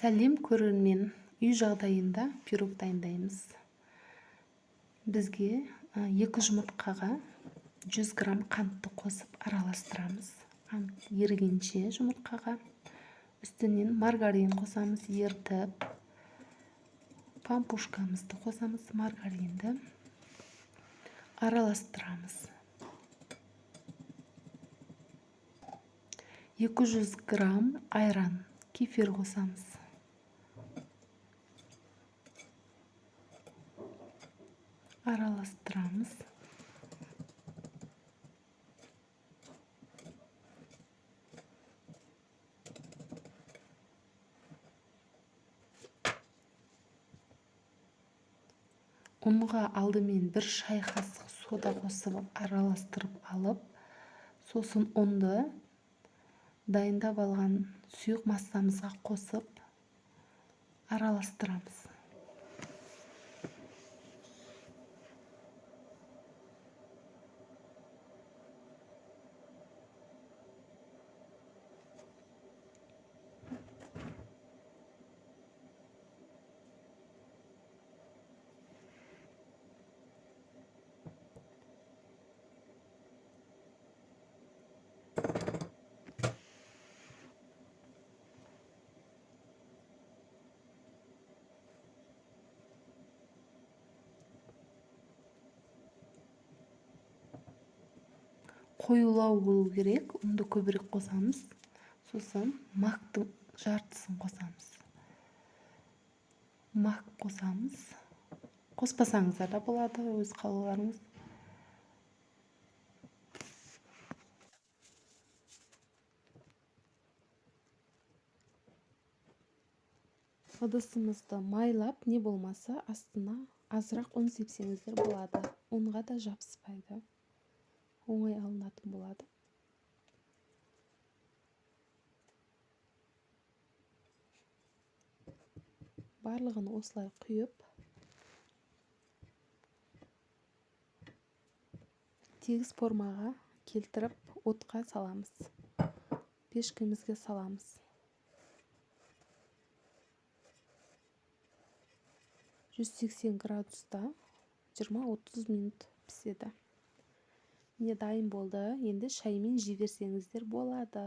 Сәлем, көрермен! Үй жағдайында пирог дайындаймыз. Бізге 2 жұмыртқаға 100 грамм қантты қосып араластырамыз. Қант ерігенше жұмыртқаға үстінен маргарин қосамыз, ерітіп пампушкамызды қосамыз, маргаринді араластырамыз. 200 грамм айран, кефир қосамыз. Араластырамыз. Ұнға алдымен 1 шай қасық сода қосып араластырып алып, сосын ұнды дайындап алған сұйық массамызға қосып араластырамыз. Қоюлау болу керек, ұнды көбірек қосамыз, сосын мактың жартысын қосамыз. Мак қосамыз. Қоспасаңыздар да болады, өз қалауларыңыз. Ыдысымызды майлап, не болмаса астына азырақ ұн сепсеңіздер болады. Ұнға да жабыспайды. Оңай алынатын болады. Барлығын осылай құйып, тегіс формаға келтіріп, отқа саламыз. Пешкемізге саламыз. 180 градуста 20-30 минут піседі. Міне, дайын болды. Енді шаймен жей берсеңіздер болады.